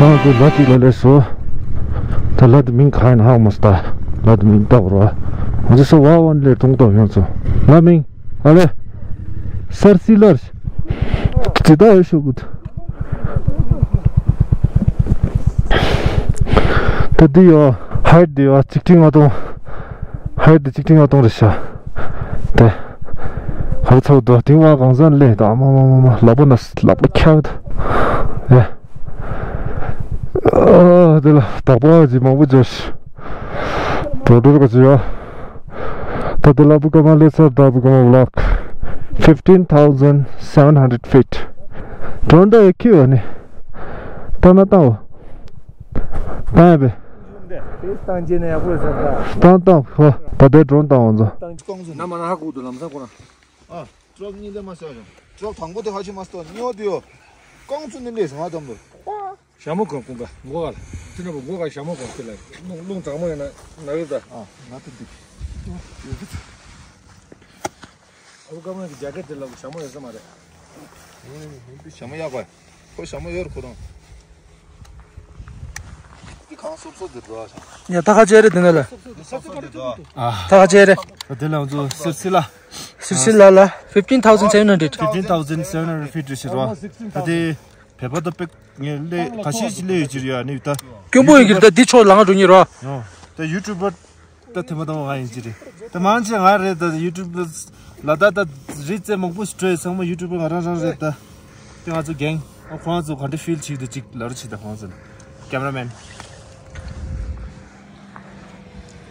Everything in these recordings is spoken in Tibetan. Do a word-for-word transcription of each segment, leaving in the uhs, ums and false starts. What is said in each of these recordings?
ང་ཚོ་ལ་གཅིག་ལ་སླེབས་སོང་། ད་ལ་དེ་མིང་ག་ཡིན་ཧ་མ་སྟ། ལ་དེ་མིང་ལྟ་བར་བ། ང་ཚོ་སོ་བ་བ་ནས་སླེབས་གཏོང་གཏོང་ཡོང་ཚོ། ལ་མིང་ཨ་ལེ། སར་སི་ལར། ཇི་ལྟ་བའི་ཤོག་གུ། ད་འདི་ཡོད། ཧའེ་ཊི་འདི་ཡོད། ཆིག་ཁྲི་ལྔ་སྟོང་། ཧའེ་ཊི་འདི་ཆིག་ཁྲི་ལྔ་སྟོང་རེད་ཤག་དེ། ཧར་ཚོ་དོ་དིང་བ་གང་ཟན་ལེ་ད་མ་མ་མ་མ་ལབ་པ་ན་ལབ་པ་ཁྱག་ད། ཡ། ཨ་དེ་ལ་བདག་པོ་ཨ་ཅི་མང་པོ་བྱོས། འགྲོ་འགྲོ་ག་ཅི་ཡོད། ད་དེ་ལ་བུ་ཀ་མ་ལེ་སར་ད་བུ་ཀ་མ་ཝི་ལོག། fifteen thousand seven hundred feet། ཌོ་རོན་ཊོ་ཡི་ཁྱི་བ་ནི། ད་ན་ད་འོ། ད་ཡ་བེ། དེ་བཏང་རྗེས་ནས་ཡག་པོ་ཟེར་ད། བཏང་བཏང་ཧོ། ད་ལྟའི་ཌོ་རོན་བཏང་འོང་ཚོ། ན་མ་ན་ཧ་གོ་འདུག་ལམ་སང་ཁོ་རང་། ཨ། ཊོག་གཉིས་ལས་མ་ཤོར་ཡང་། ཊོག་དང་པོ་དེ་ཧ་ཅི་མ་སྟོན་ཉོ་དེ་ཡོ། རྐང་ཚུ་ནི་ལས་སོང་ཨ་དམ་པོ། ཞྭ་མོ་གོན་ཀུན་དགའ་མགོ་ག་ལ། ཅི་ན་པོ་མགོ་ག་ཞྭ་མོ་གོན་ཁྱེད་ལ། རླུང་རླུང་གྲང་མོ་ཡོད་ན་ན་ཡོད་ད། ཨ་ང་ཏི་འདི། ཨ་བུ་ཀ་མ་གི་རྒྱ་སྐད་དེ་ལ་ཞྭ་མོ་ཡོད་ས་མ་རེད། ཞྭ་མོ་ཡག་པ། ཁོ་ཞྭ་མོ་ཡོད་རེད་ཁོ་རང་། འདི་གང་སོབ་སོབ་འདི་འགྲོ་ཨ་ཞང་། ཡ་ད་ཁ་ཅེ་རེད་འདི་ནས་ལ། འདི་སོབ་སོབ་འདི་འགྲོ་ཨ། ད་ཁ་ཅེ་རེད། ད་དེ་ལ་ང་ཚོ་སིར་སི་ལ། སིར་སི་ལ་ལ། fifteen thousand seven hundred། fifteen thousand seven hundred feet རེད་ཤག་རོ། ད་དེ་བལ་པ་ད་པེག་ངས་ལས་ཁ་ཤས་ཤིག་ལས་ཡོད་ཀྱི་རེད་ཡ་ནི་ད། སྐྱོན་པོ་ཡོད་ཀྱི་རེད་ད་འདི་ཕྱོགས་ལ་ང་འགྲོ་ཉེ་རོ། ཡོ། ད་ཡུ་ཊུབ་པར། ད་དེ་མ་དང་ང་ཡིན་གྱི་རེད། ད་མང་ཆེ་ང་རེད་ད་ཡུ་ཊུབ་ལ་ད་ད་རིག་རྩལ་མང་པོ་ཞིག་སྤྲོད་ཚང་མ་ཡུ་ཊུབ་པ་ང་རང་རང་རེད་ད། དེ་ང་ཚོ་གེང་ཨ་ཁོང་ཚོ་ག་འདྲ་ཕིལ་བྱེད་འདུག་ཅིག་ལབ་རོགས་བྱེད་ད་ཁོང་ཚོ་ལ། ཀེམ་ར་མེན།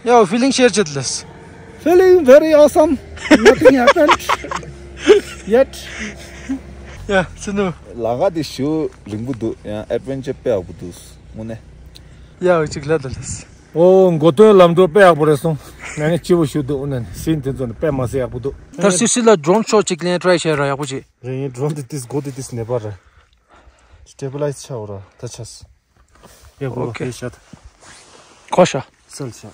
ཡ་ཕི་ལིང་ཤེར་བྱེད་ལས། Feeling very awesome. Nothing happened yet. ཡ་སི་ནུ། ལམ་ཁ་དེ་ཞེ་པོ་རིང་པོ་འདུག་ཡང་ཨེཌ་ཝེན་ཅར་དཔེ་ཡག་པོ་འདུག་དངོས་གནས། ཡ་ཅིག་ལ་ད་ལས། ཨོ། མགོ་སྟོན་ལམ་འགྲོ་དཔེ་ཡག་པོ་རེད་སོང་། ང་ནི་སྐྱིད་པོ་ཞུ་འདུག་ཨོ་ན་ནི་སིན་དེ་ཚོ་ནི་དཔེ་མ་སྲིད་ཡག་པོ་འདུག་ད་སིར་སི་ལ་ཌོ་རོན་ཤོ་ཅིག་ལེན་ཊ་རའི་བྱས་ར་ཡག་པོ་བྱེད། རེད་ཡིན་ཌོ་རོན་དེ་ཏིས་མགོ་དེ་ཏིས་ནེ་པ་ར། སི་ཊེ་བི་ལའི་ཛི་ཆགས་འོ་ར་ད་ཆགས། ཡ་གོ་ཨོ་ཁེ། ཕེ་ཤ་ད། གོ་ཤ། སལ་ཤ།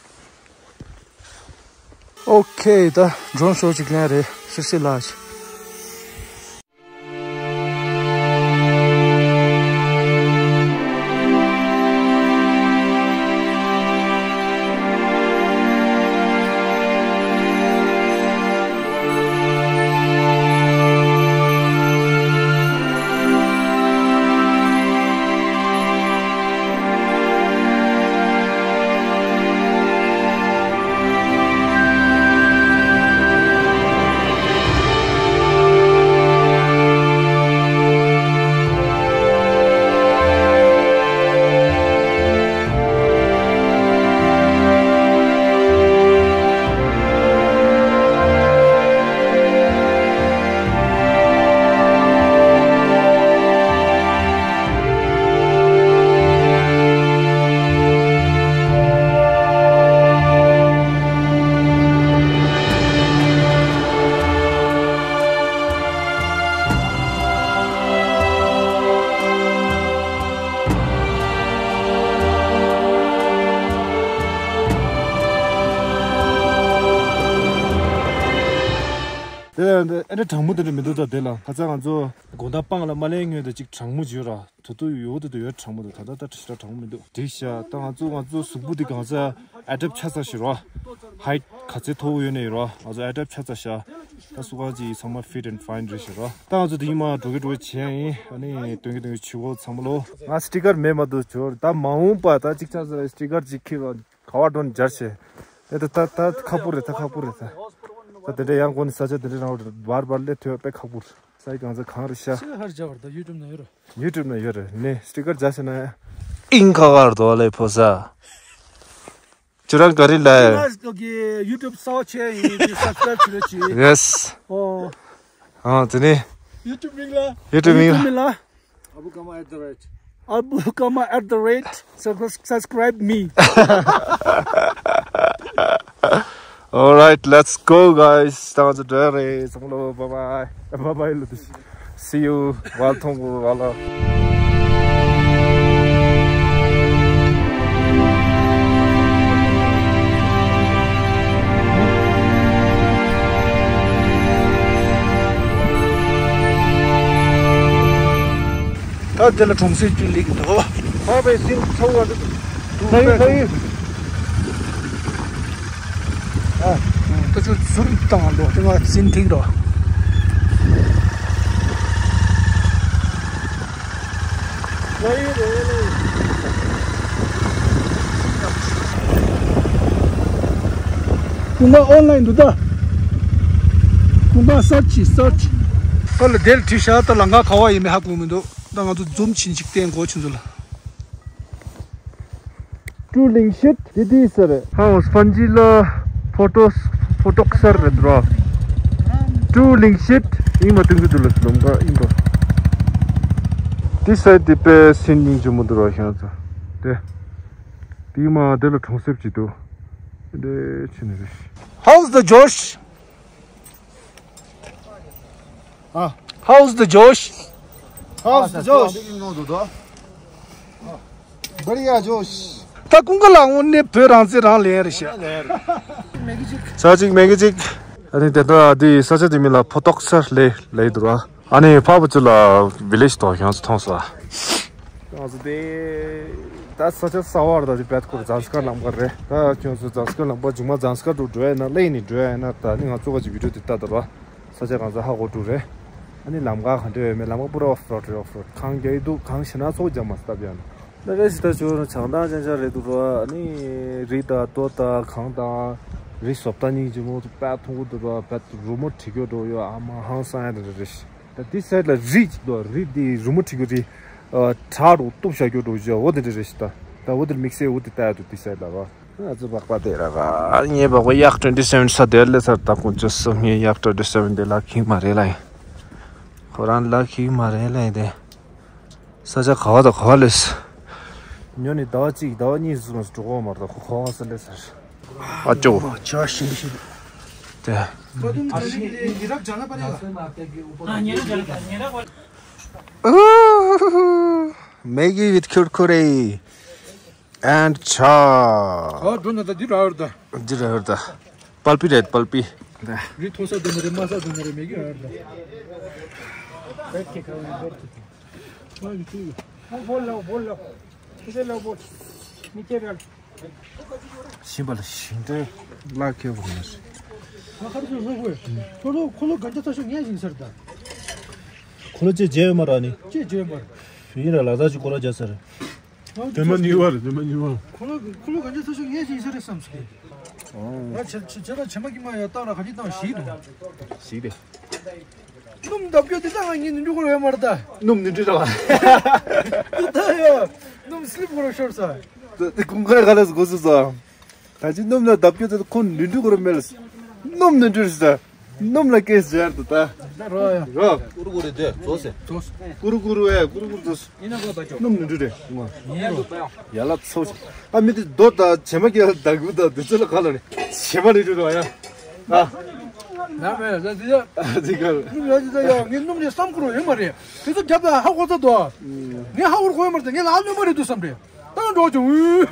ཨོ་ཁེ་ད་ཌོ་རོན་ཤོ་ཅིག་ལེན་རེད་སིར་སི་ལ། དེ་ལ་ཨ་ནི་གྲང་མོ་དེ་འདྲ་མི་འདུག་ད་དེ་ལ་ཁ་ཚ་ང་ཚོ་དགོང་དག་སྤང་ལ་མ་སླེབས་སྔོན་དུ་ཅིག་གྲང་མོ་བྱོས་ར། དུ་དུ་ཡོད་དུ་དུ་ཡོད་གྲང་མོ་དུ་ད་ད་ད་ཞེ་དྲག་གྲང་མོ་མི་འདུག་འགྲིག་ཤག་ད་ང་ཚོ་ང་ཚོ་གཟུགས་པོ་འདི་གང་ཚ་ཨེ་ཌབ་ཆ་ཚ་ཞིག་རོ། ཧའིཊ་ག་ཚད་མཐོ་བོ་ཡོད་ནའི་རོ། ང་ཚོ་ཨེ་ཌབ་ཆ་ཚ་ཤག་ད་སུ་གང་ཅིག་ཚང་མ་ཕིཊ་ཨེན་ཕའིན་རེད་ཤག་རོ། ད་ང་ཚོ་དེ་ཉིན་མ་འགྲོ་གི་འགྲོ་གི་བྱས་ཡིན། ཨ་ནི་སྟོན་གི་སྟོན་གི་བྱེད་གོ་ཚང་མ་ལོ། ང་སི་ཊི་ཀར་མེད་མ་འདུག་འབྱོར་ད་མ་འོངས་པ་ད་ཅིག་ཆ་ཚ་སི་ཊི་ཀར་ཅིག་ཁྱེར་བ་ག་བ་འགྲོ་ནི་སྦྱར་བྱས། ད་ད་ད་ཁག་པོ་རེད་ད་ཁག་པོ་རེད་ད། ད་དེ་འདྲ་ཡང་གོ་ནི་ས་ཆ་དེ་འདྲ་རང་བར་བར་སླེབས་ཐུབ་པའི་ཁག་པོ་རེད། ས་ཡི་གང་ཚ་གང་རེད་ཤག་སི་ཊི་ཀར་སྦྱར་བར་ད་ཡུ་ཊུབ་ན་ཡོད་རེད། ཡུ་ཊུབ་ན་ཡོད་རེད་ནི་སི་ཊི་ཀར་སྦྱར་ཤེ་ན་ཡ། ཨིན་ཁ་ཁར་དོ་ལེ་ཕོ་ས། ཁྱོད་རང་ག་རེ་ལ། ཡུ་ཊུབ་གསར་པ་ཆེ་ཡིན་དེ་སབ་སི་ཀ་རའིབ་བྱེད་རོགས་བྱེད། ཡེ་སི། ཨོ། ཨ་དེ་ནི། ཡུ་ཊུབ་མིང་ལ། ཡུ་ཊུབ་མིང་ལ། ཡུ་ཊུབ་མིང་ལ། Abu Kama at the rate. Abu Kama at the rate. Subscribe me. All right, let's go, guys. Down to the race. Bye bye. Bye bye. See you. Well, ཐོང་གོ་ལ། ད་དེ་ལ་གྲོང་གསེབ་ཅིག་སླེབས་ཀྱི་འདུག How they seem so, uh, to ལྷ་ཡུལ། ལྷ་ཡུལ། ཨ། ད་ཚོ་ཟུར་བཏང་འགྲོ་དེ་ང་སེམས་ཐིག་འགྲོ། ལྷ་ཡུལ་རེད། ཀུན་དགའ་ཨོན་ལན་འདུག་ད། ཀུན་དགའ་སར་ཆི་སར་ཆི། ཨ་ལ་དེར་བྲིས་ཤག་ད་ལམ་ཁ་ག་བ་ཡིན་མིན་ཧ་གོ་མི་འདུག་ད་ང་ཚོ་ཛུམ་ཕྱིན་ཅིག་བསྟན་དགོས་ཆུ་ཚོད་ལ། ཀྲུའུ་ལིང་ཤིད་དེ་དེ་ཟེར། ཧའོ་སྤན་ཇི་ལ་ཕོ་ཏོ་ཕོ་ཏོག་སར་རེད་རོ། ཀྲུའུ་ལིང་ཤིད་ཨིང་མ་ཏིང་གི་དུ་ལ་ལོམ་ག་ཨིང་ག་དེ་སའི་དེ་པེ་སིན་ཉིང་ཇུ་མོ་དུ་རོ་ཤང་ཚ། དེ་དེ་མ་དེ་ལ་གྲོང་གསེབ་ཅིག་འདུག་འདྲེ་ཆི་ནི་རེ། How's the Josh? Huh? How's the Josh? How's the Josh? Badiya Josh. ད་ཀུན་དགའ་ལགས་དངོས་གནས་བོད་རང་བཙན་རང་ལེན་རེད་ཤག་ས་གཅིག་མེ་གི་གཅིག་ཨ་ནི་དེ་ལྟར་འདི་ས་ཆ་དེ་མིང་ལ་ཕོ་ཏོག་སར་ལེ་ལེ་འདུག་ར། ཨ་ནི་ཕ་བུ་ཚོ་ལ་བི་ལེ་ཇི་དོ་ཁྱོད་ཚོ་མཐོང་སོང་། ང་ཚོ་དེ་ད་ས་ཆ་གསར་པ་རེད། ད་དེ་བེད་ཁོ་ཛཱན་སི་ཀར་ལམ་ཁ་རེད། ད་ཁྱོད་ཚོ་ཛཱན་སི་ཀར་ལམ་ཁ་མཇུག་མ་ཛཱན་སི་ཀར་དུ་འགྲོ་ཡ་ན་ལེ་ནི་འགྲོ་ཡ་ན་ད་ནི་ང་ཚོ་ག་ཅིག་བི་ཌིའོ་དེ་ལྟ་དོ་ར། ས་ཆ་གང་ས་ཧ་གོ་འགྲོ་རེད། ཨ་ནི་ལམ་ཁ་ག་འདྲ་ཡོད་མེད་ལམ་ཁ་པུ་ར་ཨོཕ་རོཌ་རེད། ཨོཕ་རོཌ་གངས་རྒྱག་ཡི་འདུག་གངས་ཞེ་ན་ཚོགས་རྒྱག་མ་སྟབས་ཡང་ན་ད་རེས་ད་ཅོ་བྱང་ཐང་ཅན་ཅན་རེད་འདུག་ར། ཨ་ནི་རི་དང་རྡོ་དང་གངས་དང་རི་བཟོ་ལྟ་སྙིང་རྗེ་མོ་དཔེ་མཐོང་གི་འདུག་ར། དཔེ་རི་མོ་བྲིས་རྒྱུ་འགྲོ་ཡོད། ཨ་མ་ཧང་སང་ཡ་རེད་རེད། ད་འདི་སའིཌ་ལ་རི་ཅིག་འདུག་རི་འདི་རི་མོ་བྲིས་རྒྱུ་རི་བྲག་རུ་གཏུབ་བཞག་རྒྱུ་འགྲོ་ཡོད། འོ་དེ་འདྲ་རེད་ཤི། ད་ད་འོ་དེར་དམིགས་བསལ་འོ་དེ་ལྟ་ཡ་འདུག་འདི་སའིཌ་ལ་ར། ང་ཚོ་སྦག་སྦག་དེ་ར་ག་ངའི་སྦག་སྦག་ཡག་ཊུ་ཝེན་ཊི་སེ་ཝེན་ས་དེར་ལས་སར་ད་ཀུན་ཅོ་སོ་ངའི་ཡག་ཊུ་ཝེན་ཊི་སེ་ཝེན་དེ་ལ་ཁིག་མ་རེད་ལ་ཡིན། ཁོ་རང་ལ་ཁིག་མ་རེད་ལ་ཡིན་དེ། ས་ཆ་ག་བ་དང་ག་བ་ལས། ཉོ་ནི་ཟླ་བ་གཅིག་ཟླ་བ་གཉིས་སུ་མ་སུ་འགྲོ་གོ་མ་རེད། ཁོ་ག་བ་ས་ལས་སར། ཨ་ཅོ། ཆ་ཤིང་ཤིང་། དེ། Maggi with kurkure and cha. ཨ་འགྲོ་ན་ད་འདི་ར་ཧར་ད། འདི་ར་ཧར་ད། པལ་པི་རེད་པལ་པི། རི་མཐོ་ས་དུ་མ་རེད་དམའ་ས་དུ་མ་རེད་མེ་གི་ཧར་ད། Bol, bol, bol. Kise lo bol. Niche ral. ཤིང་པ་ལ་ཤིང་འབྲས་ལག་ཁྱེར་བ་ནས། ཁ་ཁར་ཚོས་ལྷོ་དགོས། ཁོ་ལོ་ཁོ་ལོ་གན་ཇ་ཚ་ཤོག་ངས་ཡིན་ཟེར་ད། ཁོ་ལོ་ཅེ་ཇེ་མ་ར་ནི། ཅེ་ཇེ་མ་ར། ཡིན་ར་ལ་ད་ཅི་ཁོ་ལོ་ཇ་ཟེར། དེ་མ་ཉུལ་བ་རེད་དེ་མ་ཉུལ་བ། ཁོ་ལོ་ཁོ་ལོ་གན་ཇ་ཚ་ཤོག་ངས་ཡིན་ཟེར་རེད་བསམ་སོང་། ང་ཆེ་ཆེ་ཆེ་ད་ཆེ་མ་གི་མ་ཡ་བཏང་ར་ག་ཅི་བཏང་ཞིག་འདུག་ཞིག་རེད། སྣུམ་ལྡབ་རྒྱུ་དེ་ད་ང་གཉིས་ནི་འགྲོ་གི་རེད་མ་རེད་ད། སྣུམ་ནི་འདྲི་ར་བ། ད་ཡ། སྣུམ་སི་ལིབ་གོ་ར་ཤོར་ས། དེ་ཀུན་ཁ་ག་ལ་སྒོ་སུ་ས། ད་ཅི་སྣུམ་ལ་ལྡབ་རྒྱུ་དེ་ཁོ་ནི་འགྲོ་གི་རེད་མེད་ལ། སྣུམ་ནི་འདྲི་ར་ས། སྣུམ་ལ་སྐད་ཟེར་དུ་ད། ད་རོ་ཡ། རོ། ཀུ་རུ་ཀུ་རུ་དེ་ཛོ་སེ། ཀུ་རུ་ཀུ་རུ་ཨེ་ཀུ་རུ་ཀུ་རུ་ཛོ་སེ། སྣུམ་ནི་འདྲི་རེད་ང་། ཡ་ལ་ཚོ། ཨ་མི་དེ་རྡོ་ད་བྱེ་མ་སྐྱེ་ལ་ད་གུ་ད་དུ་ཚོ་ལ་ག་ལ་ནི་བྱེ་མ་ནི་འདྲི་ར་ཡ། ཨ། ན་མེད་ལ་ཟ་ཟི་ཡ། ཨ་ཟི་ག་ལ། སྣུམ་ཡ་ཟི་ཟ་ཡ་ངས་སྣུམ་རེད་བསམ་ཁུར་ཡོད་མ་རེད། དེ་ཚོ་རྒྱབ་ལ་ཧ་གོ་ཚ་དོ། ངས་ཧ་གོར་གོ་ཡོད་མ་རེད་ངས་ལ་ཨ་སྣུམ་མ་རེད་འདུག་བསམ་རེད། ཏང་འགྲོ་བྱུང་།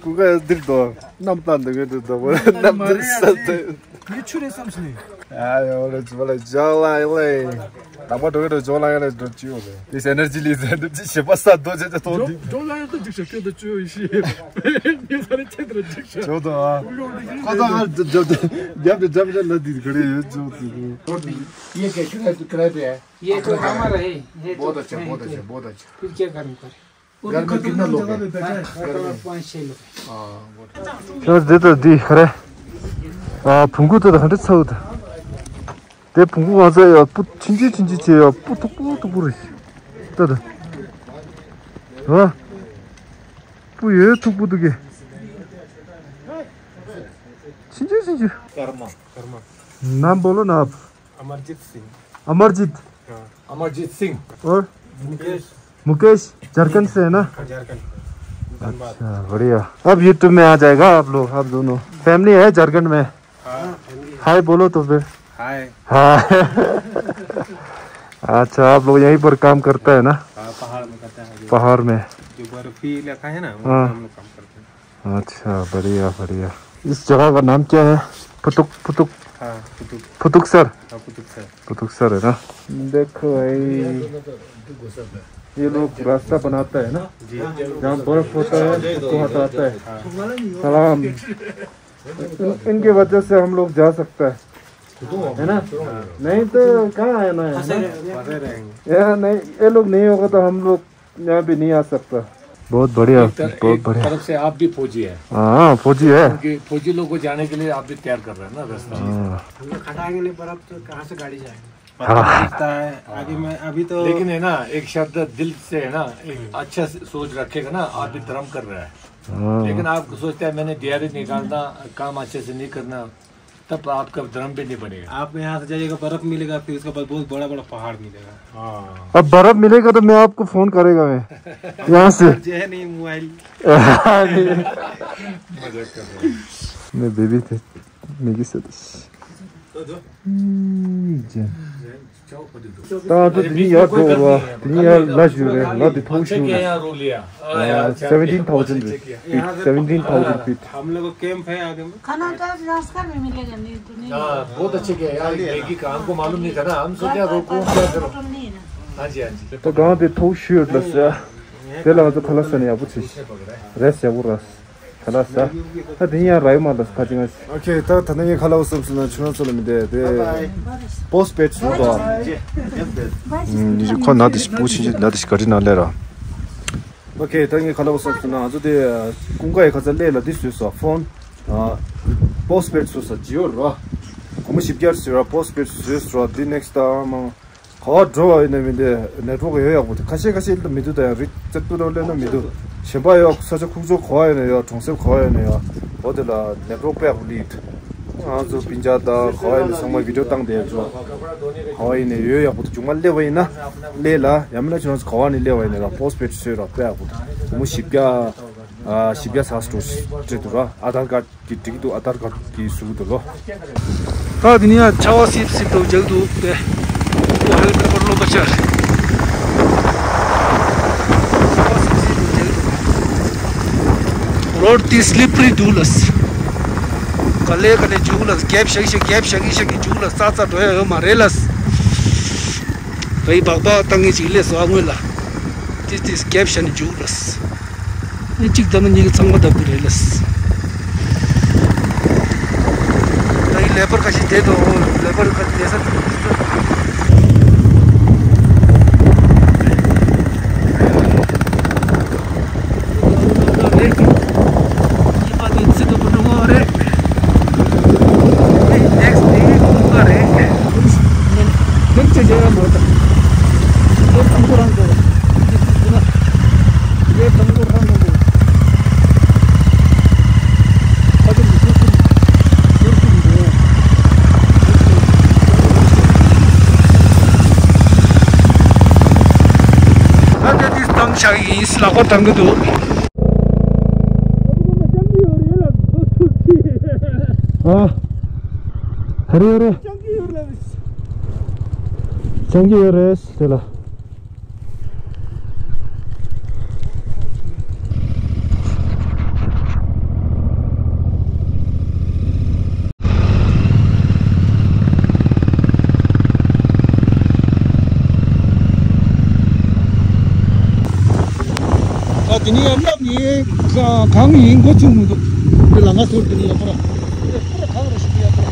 ཀུ་ཀ་འདིར་དོ། གནམ་ལྟ་འདི་གའི་འདིར་དོ། གནམ་འདིར་ས་དེ། ངས་ཆུ་རེད་བསམ་སོང་ནས། ཨ་ཡོ་རེ་ཅི་བ་ལ་ཇོ་ལ་ཡ་ལེ། དང་པ་འགྲོ་གི་འགྲོ་ཇོ་ལ་ཡ་ལེ་འགྲོ་ཅི་ཡོད་ལེ། This energy is energy ཞེས་པ་ས་རྡོ་ཅེ་ཅེ་ཐོག་འདི། ཇོ་ལ་ཡ་ད་འཇིགས་ཤག་ཁྱོད་ད་ཅོ་ཡི་ཤི། ངས་ས་རེ་ཁྱེད་དར་འཇིགས་ཤག་ཇོ་དོ་ཨ། ཁོ་ད་ང་ཇོ་ཇོ་རྒྱབ་རེ་རྒྱབ་རེ་ལ་འདི་ག་རེ་ཡོད་ཇོ་དོ། ये क्या करा करा दे है? ये तो हमारा है। ये तो बहुत अच्छा, बहुत अच्छा, बहुत अच्छा। फिर क्या करूँ कर? गर्मी में कितना लोग हैं? गर्मी में पाँच छः लोग हैं। हाँ, बहुत अच्छा। ཁྱོད་འདི་ལྟར་འདི་ཧ་རེ། ཨ་བོང་གུ་ད་ད་ཧ་འདྲ་ཚ་བོ་ད། དེ་བོང་གུ་གང་ཚ་ཡ་སྤུ་ཆིན་ཆིན་ཆིན་ཆིན་བྱས་ཡ་སྤུ་མཐུག་པོ་མཐུག་པོ་རེད། ད་ད། ཨ། སྤུ་ཡོད་མཐུག་པོ་འདུག་གི་ཆིན་ཆིན་ཆིན་ཆིན། कर्मा। कर्मा। नाम बोलो ना आप। अमरजीत सिंह। अमरजीत। हाँ। अमरजीत सिंह। और? मुकेश। मुकेश झारखंड से है ना? झारखंड। धनबाद। अच्छा, बढ़िया। अब YouTube में आ जाएगा आप लोग, आप दोनों। फैमिली है झारखंड में? हाँ, फैमिली है। हाय बोलो तो फिर। हाय। हाँ। अच्छा, आप लोग यहीं पर काम करता है ना? हाँ, पहाड़ में करता है। पहाड़ में। जो बर्फीला इलाका है ना, वहाँ हाँ। हम लोग काम करते हैं। अच्छा, बढ़िया, बढ़िया। इस जगह का नाम क्या है? पुतुक, पुतुक। हाँ, पुतुक। पुतुक सर? हाँ, पुतुक सर। पुतुक सर है ना? देखो भाई। ये लोग रास्ता बनाता है ना, जहाँ बर्फ होता है, उसको हटाता है। सलाम। इन, इनके वजह से हम लोग जा सकता है, है ना? नहीं तो कहाँ आना है, है ना? यार नहीं, ये लोग नहीं होगा तो हम लोग यहाँ भी नहीं आ सकता। बहुत बढ़िया, एक तर-, बहुत एक बढ़िया। तरफ से आप भी फौजी है। हाँ, फौजी है। क्योंकि फौजी लोग को जाने के लिए आप भी तैयार कर रहे हैं ना रास्ता। हाँ। हम लोग खटाएंगे नहीं बर्फ, तो कहाँ से गाड़ी जाएगी? हाँ। दिखता है, आगे में अभी तो लेकिन है ना, एक शब्द दिल से है ना, एक अच्छा से सोच रखेगा ना, आप भी धर्म कर रहा है। हाँ। लेकिन आप सोचते हैं, मैंने दिहाड़ी निकालना, काम अच्छे से नहीं करना, तब आपका धर्म भी नहीं बनेगा। आप यहाँ से जाइएगा, बर्फ मिलेगा, फिर उसके बाद बहुत बड़ा बड़ा पहाड़ मिलेगा। हाँ। अब बर्फ मिलेगा तो मैं आपको फोन करेगा मैं यहाँ से। जो है नहीं मोबाइल। मजाक कर रहा हूँ। मैं बेबी थे, मेगी से। ད་ང་ཚོ་དེ་ནས་ཡར་འགྲོ་བ། དེ་ནས་ཡར་ལ་ཞུ་རེད། ལ་དེ་མཐོ་ཤོས་རེད། Seventeen thousand feet, seventeen thousand feet. हम लोग को कैंप है आगे में। खाना तो आज नाश्ता में मिलेगा, नहीं तो नहीं। हाँ, बहुत अच्छे किया यार, मैगी का हमको मालूम नहीं था ना, हम सोचा रोको क्या करो। हाँ जी, हाँ जी। ད་གང་དེ་མཐོ་ཤོས་ལ་ཟེར། དེ་ལ་ང་ཚོ་ཁ་ལག་ཟ་ནས་ཡག་པོ་བྱེད། རེས་ཡག་པོ་རེད། ཁ་ལག་ཟ། ད་དེ་ཡང་ར་ཡོ་མ་ལ་ཁ་ཅིག་ང་། ཨོ་ཁེ། ད་ད་ནི་ངས་ཁ་ལག་བསམ་སོང་ན་ཁྱོད་རང་ཚོ་ལ་མི་འདས་དེ། པོ་སི་པེ་ཌི་བཟོ་དོ། ཁོ་ན་དེ་ཞིག་པུ་ཆིན་ཆིན་ན་དེ་ཞིག་ག་རི་ན་ལེ་ར། ཨོ་ཁེ། ད་ངས་ཁ་ལག་བསམ་སོང་ན་ང་ཚོ་དེ་ཀུན་དགའ་ཡི་ཁ་ཚ་ལས་ལ་དེ་བཟོས་སོ། ཕོན། པོ་སི་པེ་ཌི་བཟོས་སོ་ཇི་ཡོ་ར། སྒོར་མོ་བཞི་བརྒྱ་ཟེར་ར། པོ་སི་པེ་ཌི་བཟོས་སོ་དེ་ནེག་སི་ཊི་ད་མང་། ག་བ་འགྲོ་བ་ཡིན་ན་མི་འདུག་ནེཊ་ཝརཀ་ཡོད་ཡག་པོ་འདུག་ཁ་ཤས་ཁ་ཤས་ལ་མི་འདུག་ད་ཡང་རི་རྩེ་ཏུ་རོ་ལེ་ན་མི་འདུག་གཞན་པ་ཡོད། ས་ཆ་ཁུག་ཀྱོག་ག་བ་ཡིན་ན་ཡོད། གྲོང་གསེབ་ག་བ་ཡིན་ན་ཡོད། འོ་དེ་ལ་ནེཊ་ཝརཀ་དཔེ་ཡག་པོ་ལིད། ང་ཚོ་སྤུན་ཀྱག་དང་ག་བ་ཡིན་ན་ཚང་མ་བི་ཌིའོ་བཏང་བསྡད་ཚོ། ག་བ་ཡིན་ན་ཡོད་ཡག་པོ་འདུག་མཇུག་མ་སླེབས་པ་ཡིན་ན་སླེབས་ལ། ཡང་མིན་ན་ཁྱོད་རང་ཚོ་ག་བ་ནས་སླེབས་པ་ཡིན་ན་ལ་པོ་སི་པེ་ཌི་བཟོས་ར་དཔེ་ཡག་པོ་འདུག་སྒོར་མོ་བཞི་བརྒྱ། ཨ། བཞི་བརྒྱ་ཚར་སོང་འགྲོ་འདུག་ར། ཨ་དྷར་ཀར་ཌི་གི་སྒྲིག་འདུག་ཨ་དྷར་ཀར་ཌི་གི་ཟུར་དུ་ལོ། ད་དེ་ནས་ཡང་ཆར་པ་སིབ་སིབ་འདུག་རྒྱག་འདུག་སྟེ། ཁོ་ཧེལ་མེཊ་པར་སློབ་པ་ཆར། ཆར་པ་སིབ་སིབ་འདུག་རྒྱག་འདུག་རོཌ་དེ་སི་ལི་པ་རི་འདུག་ལགས། ག་ལེ་ག་ལེ་འཇུག་ལགས། རྒྱབ་ཤག་ཤག་རྒྱབ་ཤག་ཤག་གི་འཇུག་ལགས། ཙག་ཙག་འགྲོ་ཡ་ཡོད་མ་རེད་ལགས། ད་ཡི་སྦག་སྦག་བཏང་ངེས་ཅིག་སླེབས་སོང་ཨ་སྔོན་ལ། ཏིས་ཏིས་རྒྱབ་ཤ་ནི་འཇུག་ལགས། ཨེ་གཅིག་བཏབ་ན་གཉིས་ཀ་ཚང་མ་བཏབ་དགོས་རེད་ལགས། ད་ཡི་ལེ་པར་ཁ་ཤས་བསྡད་འདུག་ལེ་པར་ཁ་བསྡད་ས་འདུག་ཉི་མ་དེ་ཚིག་ཏུ་མི་འགྲོ་བ་རེད། ནེག་སི་ཊི་དེ་ཀུན་དགའ་རེད། ནེག་སི་ཊི་ཅེ་ཡང་མ་ད། དེ་དང་པོ་རང་དུ། དེ་དང་པོ་རང་དུ། ཁ་ཐུག་གི་ཚོད་ཚོད་ཚོད་ཚོད་འགྲོ། ད་དེ་དུས་བཏང་བཞག་ཡིན། ལག་པ་བཏང་གི་འདུག་ཨ། ཧ་རེ་ཧ་རེ། སྤྱང་ཀི་ཡོད་རེད། དེ་ལ། ད་དེ་ནས་ཡར་སླེབས་ནས་གང་ཡིན་མགོ་ཚོས་མི་འདུག་དེ་ལ་ང་ཚོར་དེ་ནས་ཡར་པོ་ར། དེ་པོ་ར་གང་རེད་ཞུ་གི་ཡར་པོ་ར།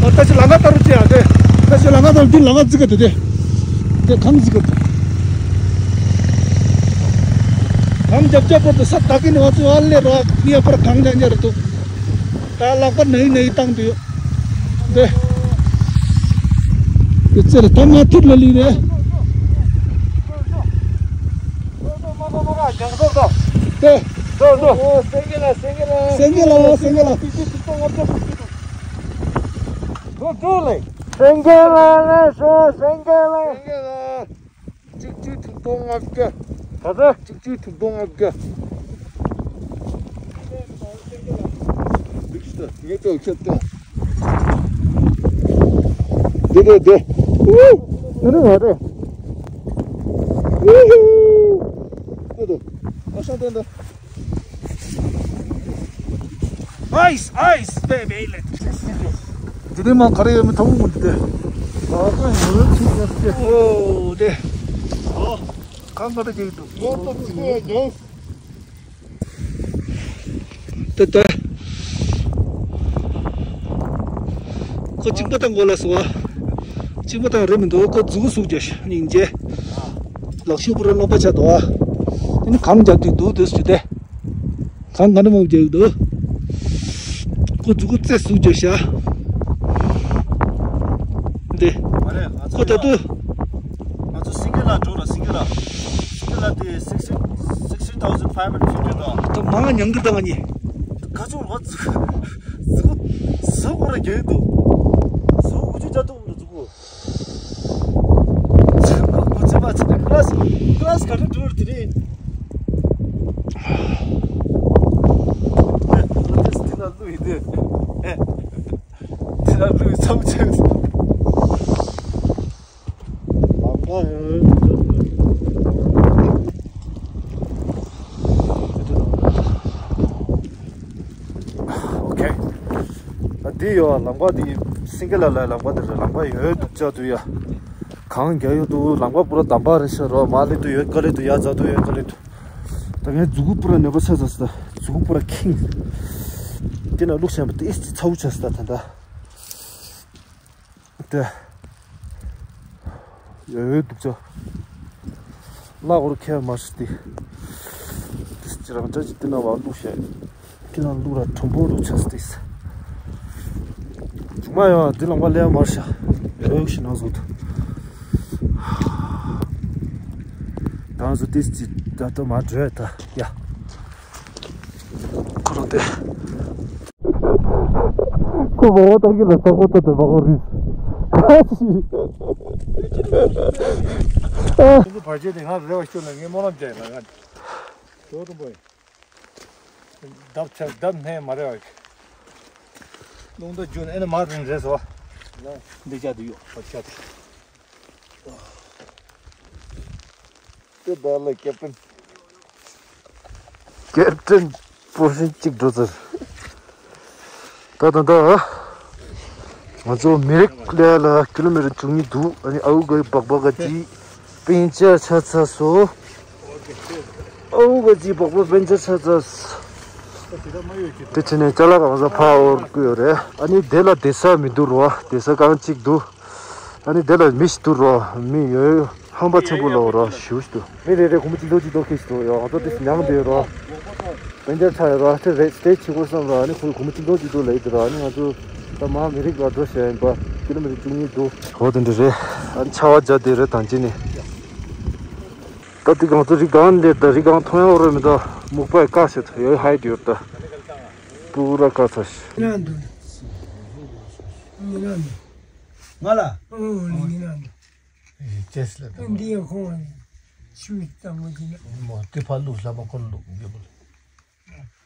ད་ཅི་ལམ་ཁ་ལྟ་རུ་ཅི་ཡང་དེ། ད་ཅི་ལམ་ཁ་ལྟ་རུ་ཅི་ཡང་དེ། ད་ཅི་ལམ་ཁ་ལྟ་རུ་དེ་ལམ་ཁ་འཛིག་གི་འདུག་དེ་གང་འཛིག་གི་འདུག་གང་རྒྱབ་རྒྱབ་པོ་དེ་ས་ད་གིན་ང་ཚོ་ཨ་ལེ་ར་ནི་ཡ་པར་གང་རྒྱབ་རྒྱབ་རེད་འདུག་ད་ལག་པ་ནའི་ནའི་བཏང་འདུག་དེ། དེ་ཚེ་རེ་ད་མ་ཐུབ་ལ་ལི་རེད། དེ། སེང་གེ་ལ་སེང་གེ་ལ། སེང་གེ་ལ་སེང་གེ་ལ། སེང་གེ་ལ་ལ་སེང་གེ་ལ། གཅིག་གཅིག་དྲུག་སྟོང་ལྔ་བརྒྱ། ག་ཚོད། གཅིག་གཅིག་དྲུག་སྟོང་ལྔ་བརྒྱ། འདི་འདྲ་འདྲ། འདི་འདྲ་འདྲ། ཨུ་ཧུ། ཨའིས། ཨའིས། བེ་བེ་ལེ། འདི་ནས་མ་ག་རེ་ཡོད་མེད་ཐུག་མི་འདུག་སྟེ། ཨ་ཁ་ཡོད་ཚིག་ཡོད་སྟེ། ཨོ་དེ། ཨོ། གང་ག་རེ་བྱེད་འདུག་ཡོད་ཐུག་ཚིག་ཡོད། ད་ད། ཁོ་གཅིག་པ་དང་གོ་ལ་སོ། གཅིག་པ་དང་རེད་མི་འདུག་ཁོ་མཛུ་གུ་ཟུག་རྒྱུ་སྙིང་རྗེ། ལག་ཤུབས་པུ་ར་སློག་པ་ཆགས་འདུག་ཨ་ནི་གང་རྒྱག་དུས་འདུག་དུས་སུ་དེ། གང་ག་ནས་མང་རྒྱག་འདུག་ཁོ་མཛུ་གུ་རྩེ་ཟུག་རྒྱུ་ཤ། འདི། མ་རེད། ང་ཚོ་ཁོ་ད་དུ། ང་ཚོ་སིང་གེ་ལ་འགྲོ་ལ། སིང་གེ་ལ། སིང་གེ་ལ་དེ་sixteen, sixteen thousand five hundred fifty ད་མང་ཉང་གི་དང་ནི། ད་ག་ཚོད་རོ་ཟུག་ཟུག་ཟུག་ར་རྒྱག་འདུག་ཟུག་དགུ་བཅུ་བརྒྱ་སྟོང་ར་ཟུག་ཟུག་ཚེ་མ་ཚེ་མ་ཚེ་ཀ་ལ་སི་ཀ་ལ་སི་ག་རེ་འགྲོ་ར་དེ་རེད། ཨ་ཏེ་སི་ཏི་ན་ལུ་ཡི་དེ། ཨེ། དེ་ན་ལུ་ཡི་ཚང་ཆེ། ལམ་ཁ་ཡོད། ཨོ་ཁེ། ཨ་འདི་ཡོད། ལམ་ཁ་འདི་སིང་གེ་ལ་ལ་ལམ་ཁ་འདི་རེད། ལམ་ཁ་ཡོད་འདུག་ཅག་འདུག་ཡ། གང་རྒྱག་ཡོད་འདུག་ལམ་ཁ་པུ་ར་དམ་པ་རེད་ཤག་རོ། མ་ལེ་དུ་ཡོད་ག་ལེ་དུ་ཡ་ཛ་དུ་ཡོད་ག་ལེ་དུ། ད་ངས་མཛུ་གུ་པུ་ར་ནད་པ་ཆགས་ཚར་སོང་། ད་མཛུ་གུ་པུ་ར་ཁེངས། དེ་ན་བླུགས་བཞག་པ་དེ་ཨེ་ཙི་ཚ་བོ་ཆགས་སོང་། ད་ད་ད། དེ། ཡོད་ཡོད་འདུག་ཅག་གླ་འོར་ཁྱེར་མ་ཤི་སྟེ། དེ་ཅི་རང་ཅག་ཅིག་དེ་ན་བ་བླུགས་བཞག་དེ་ན་བླུགས་ར་གྲུང་པོ་འདུག་ཆགས་སྟེ། ཅུང་མ་ཡོང་དེ་ལ་མ་ལས་མར་ཤ་ཡོད་ཤི་ན་བཟོ་དུ། ད་བཟོ་དེ་ཅི་ད་ལྟ་མ་བྲོས་ད་ཡ། ཁོ་རང་དེ། ཁོ་མ་འོ་ད་གི་ལ་ས་ཁོ་ད་དེ་མ་འོ་རིས། ཁ་ཅི། ཁོ་ཚོ་བར་ཆད་དེ་ང་རེ་བ་ཤོད་ལ་ངས་སྨོན་ལམ་རྒྱག་ལ་ང་། ཇོ་དུ་པོ་ཡིན། བརྡབ་ཆ་བརྡབ་སྣེ་མ་རེ་བ་གི། རླུང་རྟ་རྒྱུན་ཨེ་ན་མ་རིང་རེད་སོ། འདི་ཅག་དུ་ཡོད་བར་ཆད་དེ། དེ་ད་ལ་ཀེབ་ཏན། ཀེབ་ཏན་པོ་ཤིན་གཅིག་འགྲོ་ཚར། ད་ད་ད། ང་ཚོ་མི་རིགས་ལས་ལ་ཀི་ལོ་མི་ཊར་བཅུ་གཉིས་འདུག་ཨ་ནི་ཨའུ་གི་སྦག་སྦག་ག་ཅི་པན་ཅར་ཆགས་ཚར་སོ། ཨའུ་ག་ཅི་སྦག་སྦག་པན་ཅར་ཆགས་ཚར་སོ། དེ་ཕྱི་ནས་ཅ་ལག་གང་ས་ཕར་འོར་བསྐུར་ཡོད་རེད། ཨ་ནི་དེ་ལ་བསྡད་ས་མི་འདུག་རོ། བསྡད་ས་རྐང་གཅིག་འདུག་ཨ་ནི་དེ་ལ་མི་ཞིག་འདུག་རོ། མི་ཡོད་ཧམ་པ་ཆེན་པོ་ལོག་རོ་ཞུ་ཞུ་འདུག་མི་རེ་རེ་སྒོར་མོ་གཅིག་སྟོང་གཅིག་སྟོང་ཁེ་ཞིག་འདུག་ཡོད། ང་ཚོ་དེ་ཉང་དེ་རོ། བན་ཆར་ཆགས་ཡོད་རོ། དེ་རེད་དེ་ཕྱི་སྐོར་བསམ་རོ། ཨ་ནི་ཁོས་སྒོར་མོ་གཅིག་སྟོང་གཅིག་སྟོང་ལ་ཡིན་དུ་རོ། ཨ་ནི་ང་ཚོ་ད་མ་མི་རིགས་ལ་འགྲོ་བྱས་ཡིན་པ་ཀི་ལོ་མི་ཊར་བཅུ་གཉིས་འདུག་འོ་དེ་འདྲ་རེད། ཨ་ནི་ཆར་པ་རྒྱག་དེ་རེད་དང་ཅི་ནི། ད་དེ་གང་ཚོ་རི་སྒང་ལས་ད་རི་སྒང་མཐོང་ཡ་འོ་རོ་མི་ད་སྨུག་པ་ཡི་དཀའ་བྱེད་ཐུབ་ཡོད་ཧའི་ཊི་ཡོད་ད། པུ་ར་དཀའ་ཚ་ཤི། ང་འདུག་ང་ལ། ཨོ་ལི་ང་འདུག་ཅེས་ལ་ད་འདི་ཡང་ཁོང་ཆུ་དང་མོ་དེ་ན། མོ་དེ་ཕ་ལུག་ལ་མ་ཁོ་ལུག་ཡོད་པ།